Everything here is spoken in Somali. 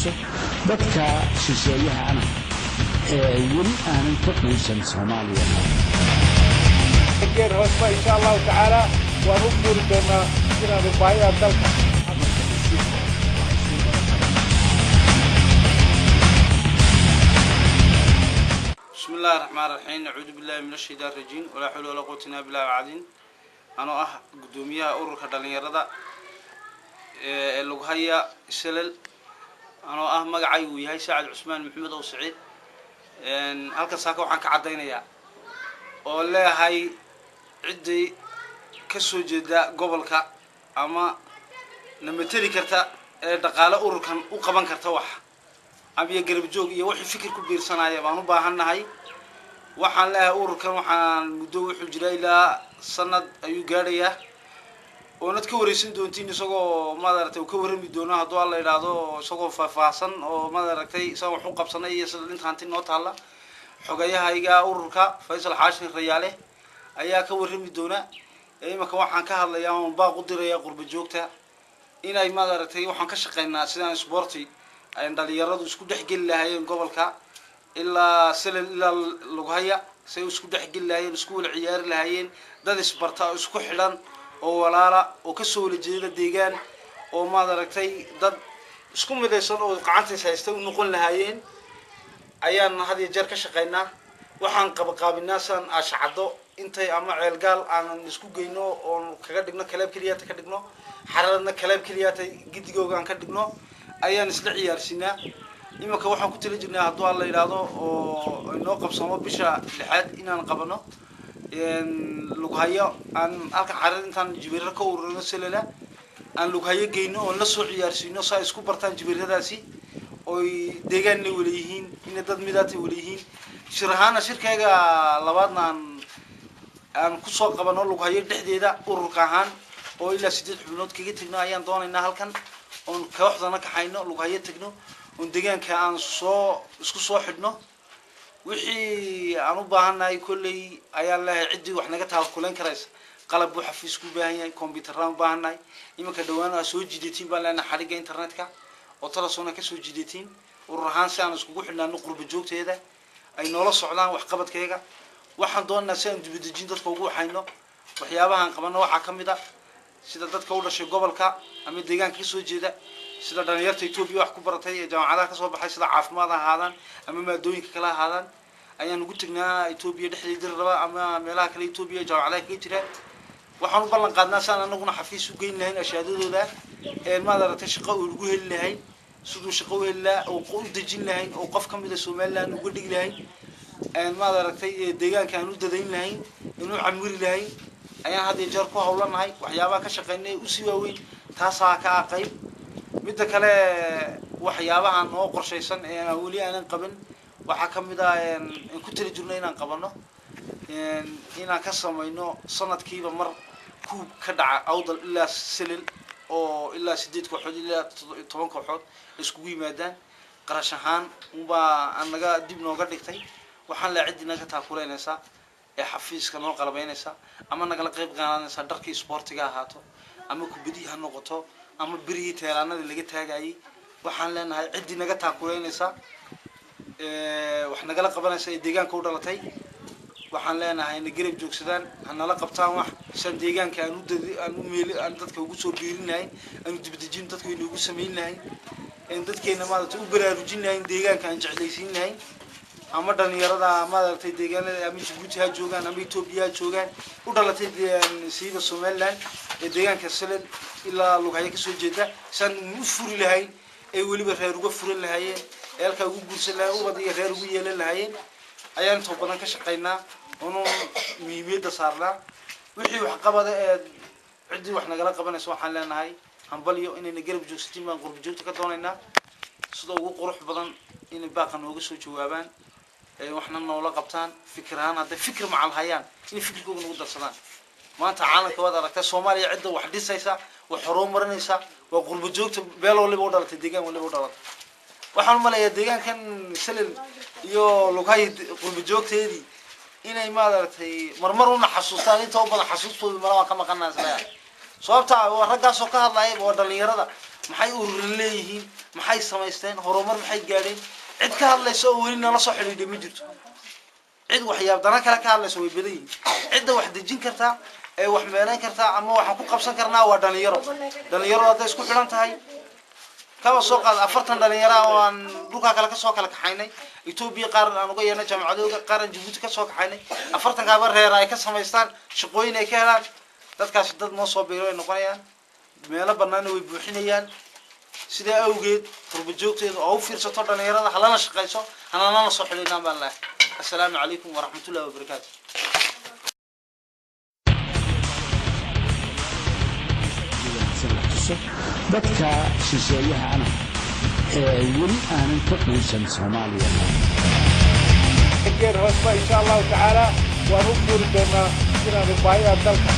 dhiso dadka shisheeyahana ee weli aanan ka quusan Soomaaliya. Geer hoosba insha Allahu tacaala waan u guuri doonaa inaanu baahida dalka. بسم الله الرحمن الرحيم، نعوذ بالله من الشيطان الرجيم، ولا حول ولا قوة إلا بالله العظيم. Anoo ah guddoomiyaha ururka dhalinyarada ee Lughaya Selel, anoo ah magacaygu yahay Saacad Cusmaan Maxamed Ow Saciid, halkan saaka waxaan ka caddaynayaa oo leeyahay ciddii ka soo jeeda gobolka ama na mateli karta ee dhaqaale ururkan u qaban karta wax ama garab joog iyo wixii fikir ku biirsanaya baan u baahannahay. Waxaan leeyahay ururkan waxaan muddo wuxuu jiraa ilaa sanad ayuu gaadhayaa, oonad ka wareysan doontiin isagoo maad aragtay uu ka warrami doono hadduu Alla idhaahdo, isagoo faahfaahsan oo maad aragtay isagoo wax u qabsanay iyo sida inta hanti noo taalla. Xogayahayga ururka Faysal Xaashin Rayaale ayaa ka warrami doona. Imika waxaan ka hadlayaa oon baaq u diraya qurba joogta inay maad aragtay waxaan ka shaqeynaa sidaan sporti ay dhalinyaradu isku dhexgeli lahaayeen gobolka ilaa Selel ilaa Lughaya, say isku dhexgeli lahaayeen, isku wala ciyaari lahaayeen, dad isbarta oo isku xidhan oo walaala oo kasoo wala jeeda deegaan oo maad aragtay dad isku midaysan oo gacantays haysta u noqon lahaayeen ayaan had iyo jeer ka shaqeynaa. Waxaan qabaqaabinaa siaan aashacaddo intay ama Ceelgaal aanan isku geyno oon kaga dhigno kaleeb keliyaata ka dhigno, Xararadna kaleeb keliyaata gidigooga aan ka dhigno ayaan isla ciyaarsiinaa. Iminka waxaan ku tali jirnaa hadduu Alla yidhaahdo oo inoo qabsamo bisha lixaad inaan qabano Lughayo, aan halkan Xarar intaan jibiiro ka ururino Selala aan Lughayo geyno oon la soo ciyaarsiino si ay isku bartaan jibiiradaasi oy deegaanna wala yihiin, inay dad midaatay wala yihiin. Shir ahaana shirkayga labaadna aan kusoo qabano Lughayo dhexdeeda ururka ahaan oo ilaa 8 xubnood kaga tegno ayaan doonaynaa halkan, oon kooxdana kaxayno, Lughayo tegno, oon deegaanka aan soo isku soo xidhno. Wixii aan u baahannahay kolley ayaan leeyahay ciddii wax naga taakulayn karaysa, qalab buu xafiisku u baahan yahay, computeraan u baahannahay. Iminka dhawaan aa soo jiidatiin baan leenahay xadhigga internetka oo talasona kasoo jiidatiin urur ahaan si aan iskugu xidhnaano qurba joogteeda ay noola socdaan waxqabadkeega. Waxaan doonaynaa si aan dibadejin dadka ugu waxayno. Waxyaabahaan qabano waxaa ka mid a sida dadka u dhashay gobolka ama deegaanka kasoo jeeda, sida dhalinyarta Etoobiya wax ku baratay ee jaamacadaha kasoo baxay, sida caafimaad ha ahaadaan ama maadooyinka kale ha ahaadaan, ayaan ugu tegnaa Etoobiya dhexdeeda raba ama meelaha kale Etoobiya jaamacadaha kaga jira. Waxaan u ballan qaadnaa si aan anaguna xafiis u geyn lahayn ashaadadooda ee maad aragtay shaqo uu ugu heli lahayn, siduu shaqo u heli lahaa oo u dejin lahayn oo qof ka mid a Somaliland uga dhigi lahayn, maad aragtay deegaanka aan u dadayn lahayn, inuu camiri lahayn ayaan had iyo jeer ku hawlanahay. Waxyaabaha ka shaqeynay usii waaweyn taasaa ka ah qayb. Midda kale, waxyaabaha noo qorshaysan ee aan weli aanan qaban waxaa ka mid ah aan ku tali jirno inaan qabano inaan ka samayno sanadkiiba mar kuub ka dhaca Awdal ilaa Selel oo ilaa 8 kooxood ilaa 10 kooxood iskugu yimaadaan. Qarash ahaan unbaa aan naga dib nooga dhigtay. Waxaan laa ciddii naga taakuleynaysaa ee xafiiska noo qalabaynaysa ama nagala qayb qaadanaysaa, dharkii isboortiga ahaato ama kubadihii ha noqoto ama berigii teelaanadii laga taagayay, waxaan leenahay ciddii naga taakuleynaysa wax nagala qabanaysa ee deegaanka u dhalatay, waxaan leenahay na garab joogsadaan, ha nala qabtaan wax saan deegaanka aan u dad aan u meel aan dadka ugu soo biirin lahayn, aan u dibadejin dadka inoogu samayn lahayn, dadkeena maaragtay u baraarujin lahayn, deegaanka aan jeclaysiin lahayn, ama dhalinyarada maaragtay deegaanada ama Jabuuti ha joogaan ama Etoobiya ha joogaan u dhalatay siiba Somaliland ee deegaanka Selel ilaa Lughayo kasoo jeeda, saan u furi lahayn ee weliba reer uga furan lahaayeen ee halkaa ugu guursan lahayen, ubad iyo reer ugu yeelan lahaayeen ayaan intoo badan ka shaqaynaa oonu muhiimiyadda saarnaa. Wixii waxqabada ee ciddii wax nagala qabanaysa waxaan leenahay hambalyo, inayna garab joogsatiin baan qurba joogta ka doonaynaa, sida ugu qurux badan inay baaqa nooga soo jawaabaan, waxna noola qabtaan fikir ahaan, hadday fikir macal hayaan inay fikirkooga nagu darsadaan. Maanta caalamka waad aragtaa, Soomaaliya cidda wax dhisaysa, wax horumarinaysa waa qurba joogta beel waliba u dhalatay, deegaan waliba u dhalatay. Waxaan umaleeyaa deegaankan Selel iyo Lughay qurba joogteedii inay maaragtay marmar una xasuustaan. Inta u badan xasuustooda mala waan ka maqanaa isleeyahay, sababta waa raggaasoo ka hadlaya waa dhalinyarada Maxay urura leeyihiin? Maxay samaysteen? Horumar maxay gaadheen? Cid ka hadlaysa oo weli nala soo xidhiidhay ma jirto. Cid waxyaab dana kale ka hadlaysa way badan yihiin. Cidda wax dejin kartaa ee wax meelayn kartaa ama waxaan ku qabsan karnaa waa dhalinyaro. Dhalinyaro hadday isku xidhan tahay, kaba soo qaad 40 dhalinyaro ah oo aan dhulkaa kale kasoo kala kaxaynay, Etoobiya qaar aan uga yeernay, jaamacadooga qaar aan Jabuuti kasoo kaxaynay, 40-kaaba reer ay ka samaystaan, shaqooyin ay ka helaan, dadkaasi dad noo soo biiro ay noqonayaan, meelo banaana way buuxinayaan. Sidaa awgeed qurba joogteeda oo u fiirsato dhalinyarada, halana shaqayso, hanalana soo xidhiidhaan baan lahay. Assalaamu calaykum waraxmatullahi wabarakaatu. Wanaagsan wax tuso dadka shisheeyaha ana ee weli aanan ka quusan Soomaaliya. Geer hoosba insha Allahu tacaala waan u furi doonaa inaanu baahiyaha dalka